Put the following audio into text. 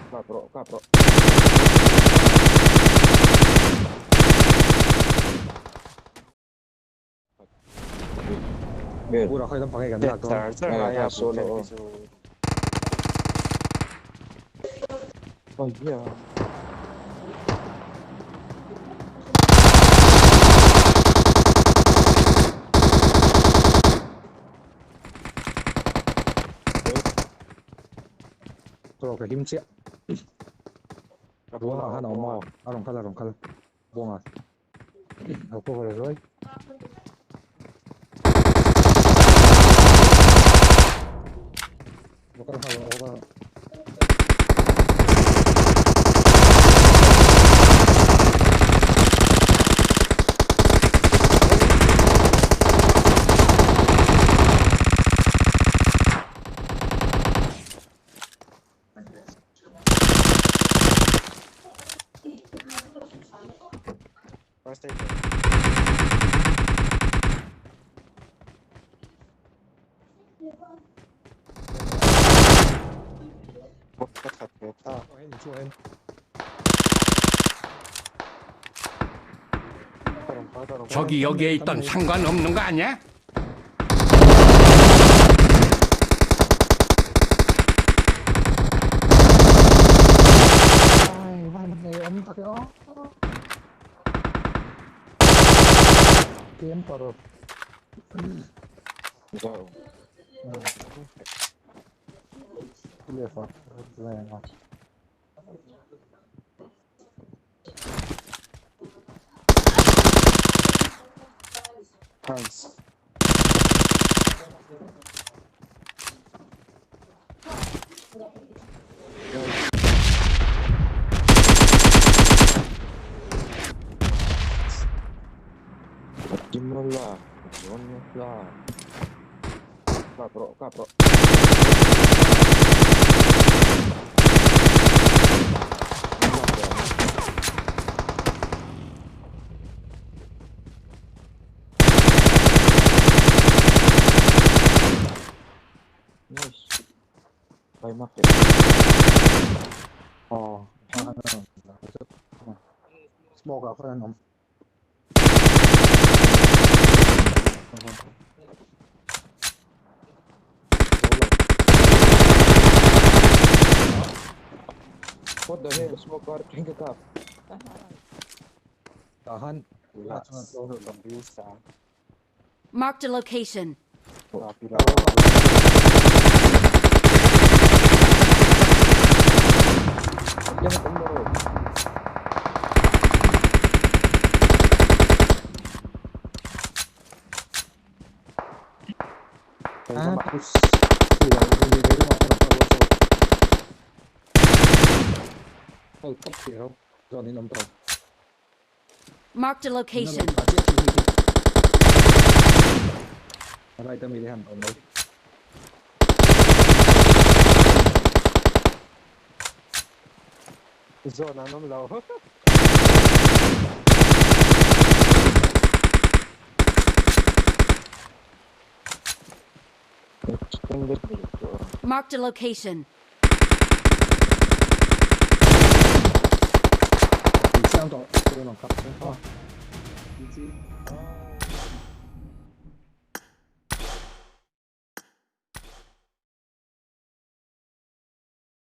Kap rawh kap rawh. Pura khawi lampang nge kan lak dawn? Char char ngai a solo. Oh yeah. Tawh ka him chiah. Buanga khan a awm maw? A rawn kal a rawn kal. Buanga. Lo cover ruai. Lo kal nghal lo kal. First aid. Ka that ve ta. 저기 여기에 있던 상관없는 거 아니야? Ai, vai một ngày ấm ta cái ó. Kiếm vào rồi. Go. Lefa. Venga. Nice. Jimola. Jimola. Kap rawh kap rawh. Nice. By market. Oh. Smoke ah, khawn an awm. What the hell? Smoke car drink a cup. Tah han Marked a location. Marked a location. Right ami te han awm mai. Zawn an awm lo. Marked a location.